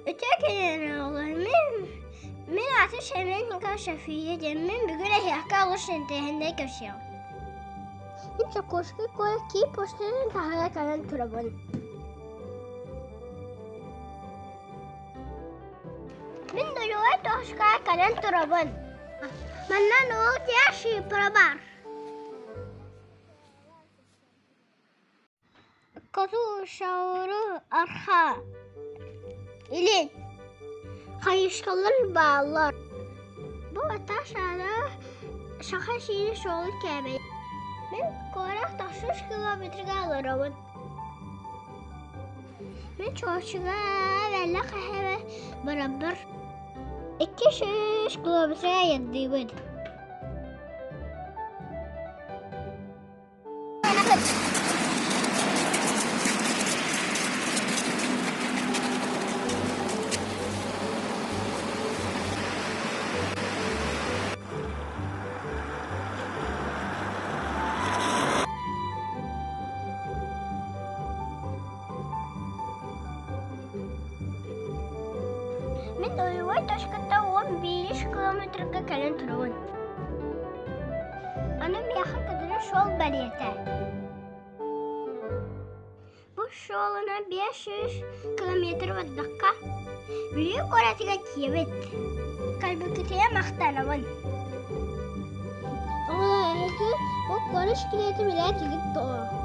Үтүө күнүнэн оҕолор, мин аатым Шамиль Николаевич Шафия диэммин бүгүн эһиэхэ олус интэриэһинэй кэпсиэҕим. Мин Сокольскай куорат киин почтатын таһыгар кэлэн турабын. Мин Дойугай Тошкаҕа кэлэн турабын. Манна Нуул тиэх шипра баар. Хоту шауру арха илин хайысхалар бааллар. Бу атаашаара саха сирин суолун кээмэй. Мин куорат тахсыс километрга олоробун. Мин Чуолчуга бэлэх эһэбэ барабар 200 километрга айанныыбын. Мин Уйуой точката 11 километрга кэлэн турабын. Аны миэхэ кытары суол бэлиэтэ. Бу суолунан 500 километр бардахха, Бүлүү куоратыгар тиийэбит. Кэлбиккитигэр махтанабын. Оҕолор, эһиги бу кореш килиэтин билээ тигит дуо?